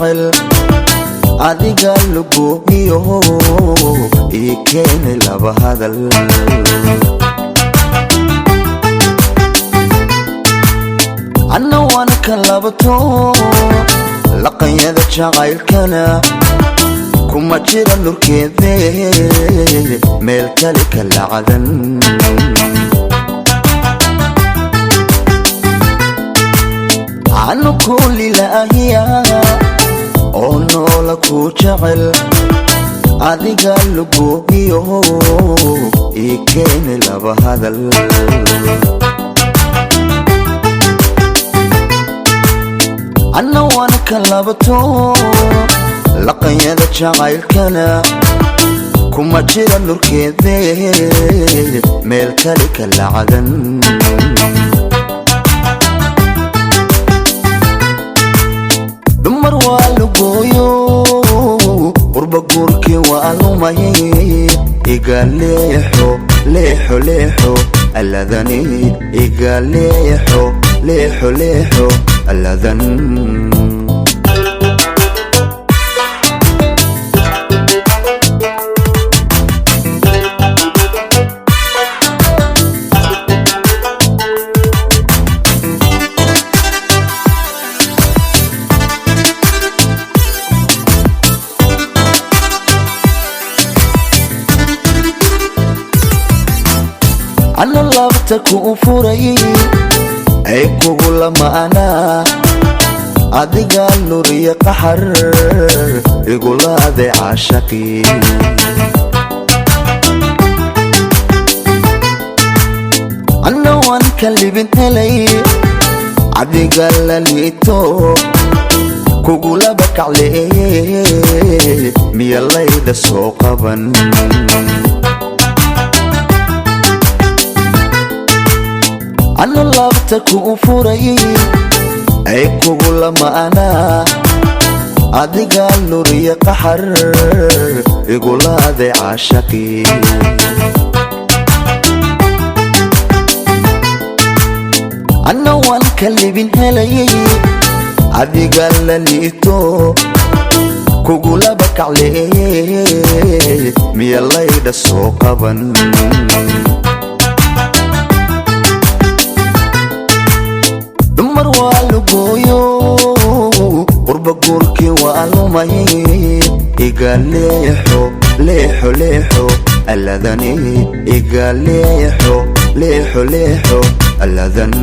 jecel adiga lugooyo ii keenay laba hadal anna waan ka labato laqanyada jacaylkana kuma jira lurkeede meel kale ka lacdan anu kulilaahiya oo noola ku jecel adiga lugooyo ii keenay laba hadal anna waan ka labato laqanyada jacaylkana kuma jira lurkeede meel kale ka lacdan dumar waa lugooyo qurba guurkii waa lumay iga leexo leexo leexo alladani iga leexo leexo leexo alladan anna laabta kuu furay ay kugu lamaanaa adiga luriya qaxar igulaade caashaqii anna waan ka libin helay adiga la liito kugulaba kaclee miya layda soo qaban anna laabta kuu furay ay kugu lamaanaa adiga luriya qaxar igulaade caashaqii anna waan ka libin helay adiga la liito kugulaba kaclee miya layda soo qaban dumar waa lugooyo qurba guurkii waa lumay iga leexo leexo leexo alladani iga leexo leexo leexo alladan.